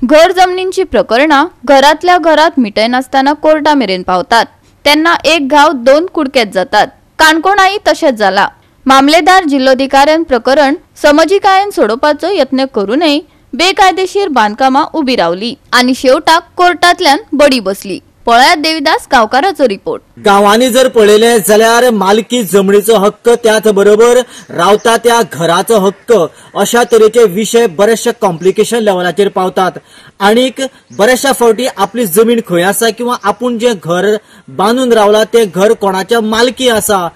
घर जमनींची प्रकरणां घरांतल्या घरात मिटयनासतना कोर्टा मेरेन पावतात तेन्ना एक घाव दोन कुडकेत जातात। काणकोणाय तशेंच जाला। मामलेदार जिल्लोधिकाऱ्यान प्रकरण समजिकायेन सोडोवपाचो यत्न करूनय बेकायदेशीर बांदकामां उबी रावली आनी शेवटाक कोर्टांतल्यान बडी बसली। पळयात देविदास गांवकाराचो रिपोर्ट। गांवांनी जर पळयलें जाल्यार मालकी जमनीचो हक्क त्याच बरोबर रावता त्या घराचो हक्क अशा तरेचे विशय बरेचशे कॉम्प्लिकेशन लेवलाचेर पावतात आनीक बऱ्याचशा फावटी आपली जमीन खंय आसा किंवा आपूण जें घर बांदून रावला तें घर कोणाच्या मालकी आसा,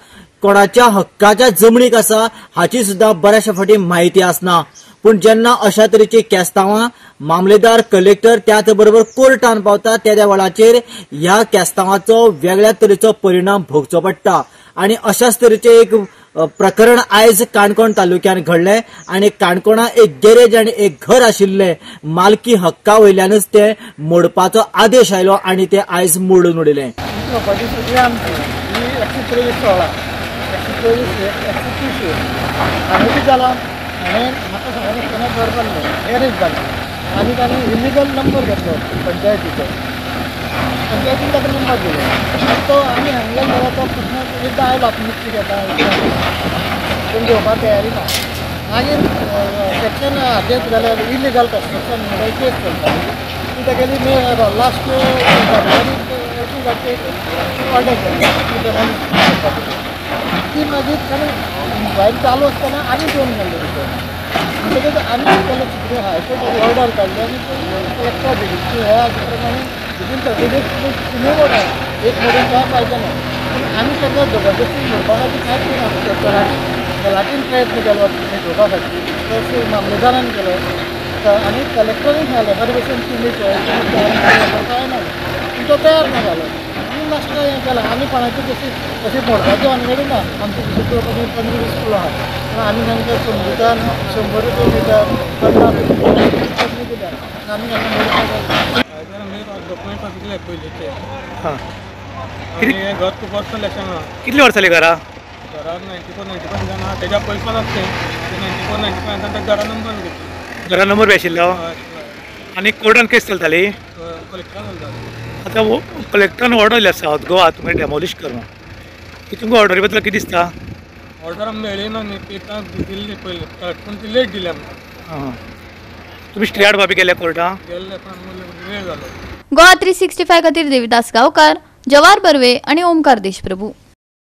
कोणाच्या हक्काच्या जमनीक आसा हाची सुद्दां बऱ्याचशा फावटी म्हायती आसना। पूण जेन्ना अशा तरेची केस्तांवां मामलेदार कलेक्टर त्याच बरोबर कोर्टान पावता त्या वेळाचेर ह्या केस्तांवाचो वेगळ्या तरेचो परिणाम भोगचो पडटा आनी अशाच तरेचे एक प्रकरण आयज काणकोण तालुक्यान घडलें आनी काणकोणा एक गॅरेज आनी एक घर आशिल्लें मालकी हक्का वयल्यानच ते मोडपाचो आदेश आयलो आनी ते आयज मोडून उडयलें। हांवें म्हाका सांगना घर बांदलें, गॅरेज बांदलें आनी ताणें इलिगल नंबर घेतलो पंचायतीचो, पंचायतीन ताका नंबर दिलो। तो आमी हांगल्यान जाल्यार तो प्रश्न एकदां आयलो आपूण मिस्टेक येता पूण घेवपाक तयारी ना। मागीर सेक्शन हाजेर जाल्यार इलिगल कन्स्ट्रक्शन म्हणून केस चलता ती तेगेली मे लास्ट फेब्रुवारी ऑर्डर केली ती मागीर ताणें इन्क्वायरी चालू आसतना आनी दोन घाल्ले भितर म्हणटकच आनी केलें कितें हायकोर्ट ऑर्डर काडली आनी कलेक्टर दिली की ह्या प्रमाणे विदीन 30 डेज तुमी मोडा, एक मोडून काय फायदो ना। पूण आमी ताका जबरदस्ती मोडपा खातीर कांयच ना, तलाठीन प्रयत्न केलो घेवपा खातीर, प्लस मामलेदारान केलो आनी कलेक्टरूय सांगलें बरे भशेन तुमी पळय कांय ना, पूण तो तयार ना जालो। आमी लास्टाक हें केलां, आमी कोणाची तशी तशी मोडपाची वानगडी ना, आमची 15-20 स्कुलां आहा पूण आमी तांकां समजुतान 100 रुपया दिता, 50 रुपया दिता आमी तांकां मोडपाक डॉक्युमेंट सगळे पयलींचे। हें घर खूब वर्सां जालें हांगा। कितली वर्सां जालीं घरा? घराक 94-95 जाणां तेज्या पयलीं आसता 94-95 त्या घरा नंबर घेतलो, घरा नंबर बी आशिल्लो आनी कोर्टान केस चलताली, कलेक्टरान चलताली। आतां कलेक्टरान ऑर्डर दिली आसा सावथ गोवा तुमी डेमोलिश कर म्हणून, तुमकां ऑर्डरी बद्दल कितें दिसता? ऑर्डर आमकां मेळ्ळी ना न्ही, ती दिल्ली पयलीं पूण ती लेट दिली आमकां। तुमी स्टे हाडपा बी गेले कोर्टान? गेल्ले पण आमकां वेळ जालो। गोवा 365 खातीर देविदास गांवकार, जवाहर बर्वे आनी ओमकार देशप्रभू।